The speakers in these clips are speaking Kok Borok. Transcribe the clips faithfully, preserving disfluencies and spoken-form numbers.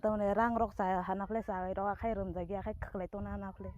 Tamoni rang rok cha hana phle cha rok akhai rwmjak ya khai khwklai tona hana phle.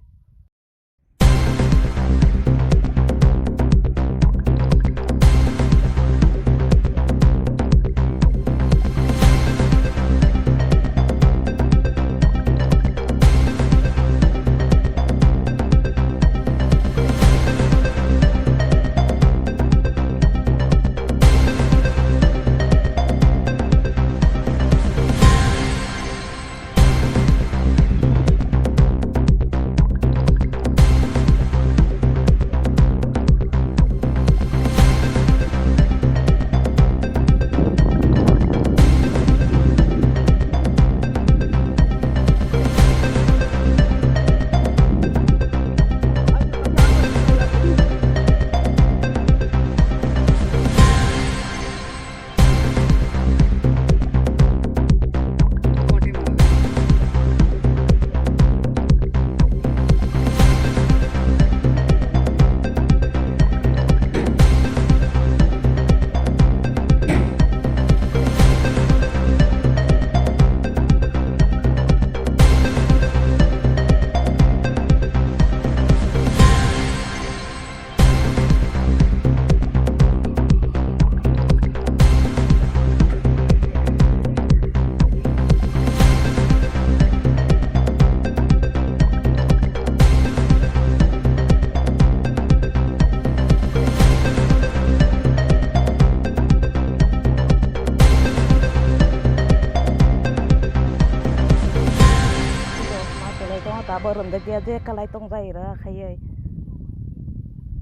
Dos ma cholai tongo, tabo rwmjak ya je kalai tongjai rw khaiwi.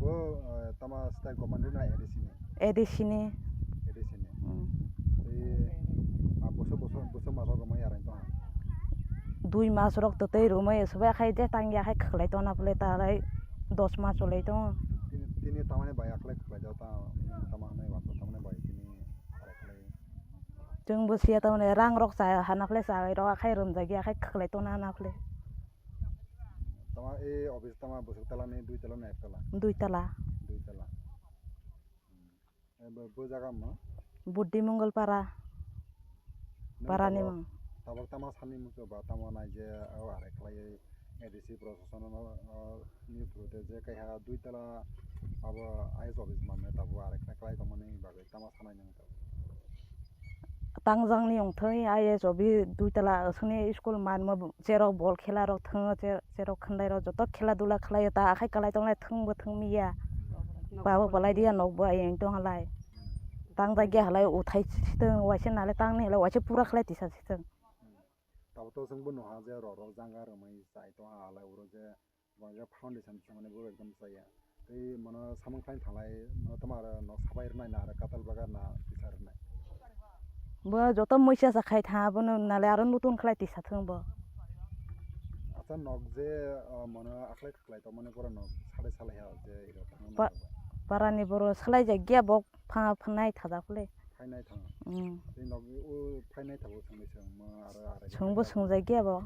Bo, eh, tama style command na A D C ni? A D C ni. A D C ni. Hmm. Tei, ah, boso, boso, boso ma rok rwmai ya rai tong. Dui mas rok to tei rwmai sobai khai je tang ya khai khwlai tong na phle ta rai dos mas cholai tongo. Tini, tini tamani bai aklai khwlai jao ta, tama hanai ba tamani bai tini arai khlai. Chwng bo siya tamani rang rok cha hana phle cha rok akhai rwmjak ya khai khwlai tong na phle. Tama e office tama bwswk tala ni, dui tala ni, ek tala? Dui tala. Dui tala. Hmm. E bo, bo jaga mo? Buddi Mongol para. Nang para ni tabok, mung. Tabok tama sani muchung ba tamo nai je o are khlai A D C procession no, o, ni through te je kaiha dui tala abo I S office manne tabo are khlai, khlai tongmani bagwi tama sanai nang tabok. Tangjak ni ongthai I S office dui tala aswkni school manmo cherok bol khela rok thango, che-, cherok khwnlai rok joto khela dula khlai ta akhai kalai tonglai thwng bo thwng miya. Babo balai dia nok bo ayeng tong halai. Tangjak ya halai uthai sitwng waisa nale tangni halai waisa pura khlai tisa sitwng. Tabo to chwng bo nuha je rok rok janga rwmai chai tong halai uro je. Bo je foundation se mane bo ekdom chaya. Tei mono samung khlai thalai, mono tamo aro nok sabai rwnai na aro katal bagar na tisa rwnai. Bo joto muisa sa khai tha, bono nale aro nutun khlai tisa thung bo. Acha nok je, o, mono aklai khlai tongmani pore nok salai salai ha je iro tangmani Pa-, rok. Parani boro salai ja giya bo pha phanai thaja khle. Phainai thang. Mm. Tei nokni o phainai thago thangni chwng ma aro are. Chwngbo swngjak giya bo.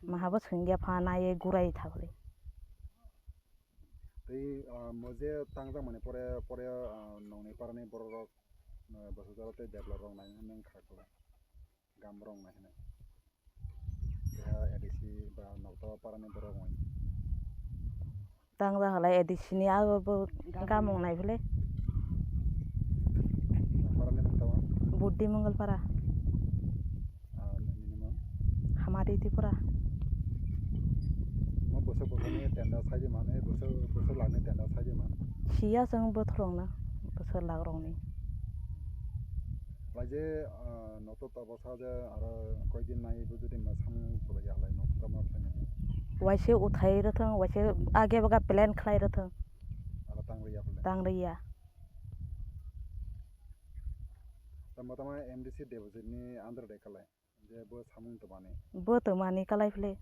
Maha bo swngjak pha nai gurai thago le. Tei, ah, mo je tangjak mani pore, pore, ah, nokni parani borok rok, ah, bwsajalo tei develop rok nai hwnwi wngkha khe. Gam rok nai hwnwi. Keha A D C ba nokto parani borok wng. Tang da halai A D C ni abo bo gamung nai phile. Parani mung tamo? Buddi Mongol para. Ah, nini mung? Hamari Tripura. Mo bwswk bwswkni tenda saidi man, eh, bwswk, bwswk lakni tenda saidi man. Siya chwng botholongno bwswk lak rokni. Laije, ah, noto tabok sa je aro koidin nai bo jodi ma samung chulai ya lai nok tamo khainani. Waise uthai rwthwng, waise age baga plan khlai rwthwng. Aro tang rwya bole. Tang rwya. Tamo tamo M D C Debojit ni under de kalai. Je bo samung twmani. Bo twmani kalai phile.